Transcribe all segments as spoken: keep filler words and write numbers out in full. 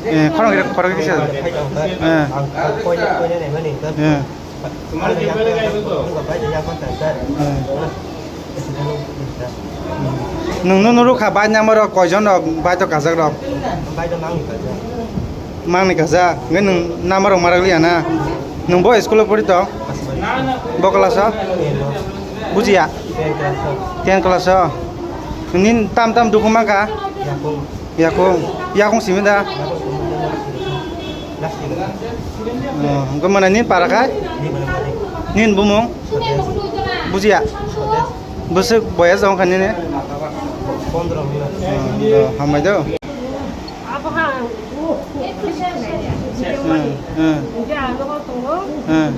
Eh, khorang kisa, khorang kisa. Eh. Eh. Eh. Nwng no nuru kha bai number rok koijon rok bai to kajak rok. Mangni kajak. Nge nwng number rok marak liya na. Nwng bo school o pori to? Bo class o? Bujiya? Ten class o? Nin tam tam dukhu mangkha? Yakung. Yakung simi da? Oh, hwnkhe mane nin para khai? Nin bumung? Bujiya? Bwswk boyas wngkha nini? Oh, hambai do. Abo ha, o, o, kisi sinai ya. Hmm, hmm. Hingke ang nogo tongo. Hmm.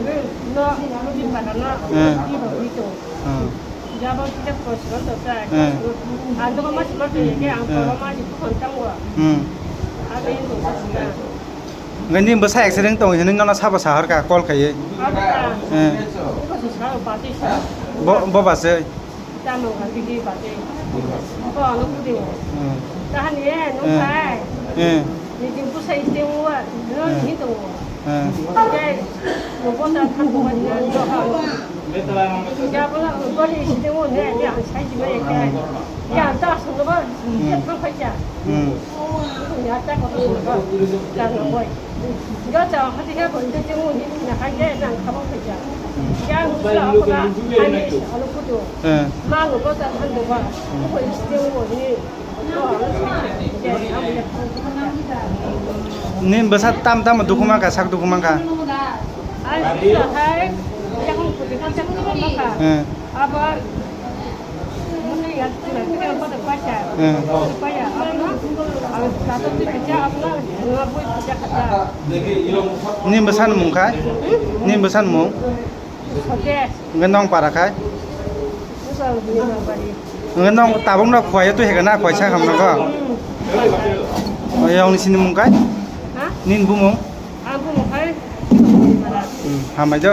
No, no, di para no, Hmm. di ba wi to. Hmm. Jabo kita kosro to ta. Hmm. Ang nogo mas mas to yeke, ang Hmm. poro mas di pukon tango. Hmm. Abo yang to mas na. Ngai ni bwsa accident tong hinwi nono sabo sahar ka call khaiwi. Abo ta. Hmm. Ko so sa, o pati sa. Bo, bo basai. Tamo kha bigi bate. Ko ano kudi. Hmm. Tahan ye, nung Hmm. khai. Hmm. Ni jing pusa ite uwa, no Hmm. ni to. Hmm. Ke, no bonda than ko ni do ha. Ya bola ko ni ite uwa ne, ya sai ji me ke. Ya ta so no ba, Hmm. ya thang khai ya. Hmm. Ya ta ko so ba. Ya no boy. Ga cha hati ga ko ni ite uwa ni na khai ya na kha ba khai ya. Ya no sa ko na, ani ano kudu. Eh. Nin bwsa tam tam dukhu mankha, sak dukhu mankha. Eh. Eh. Nin bwsa ni mung kha? Nin bwsa ni mung? Hwnkhe nong para khai? Hwnkhe nong tabuk no khwlai twi hwnkhe na khwlai sa ham nogo? Oya ongni sini mung khai? Nin bumung? Hmm, hambai do.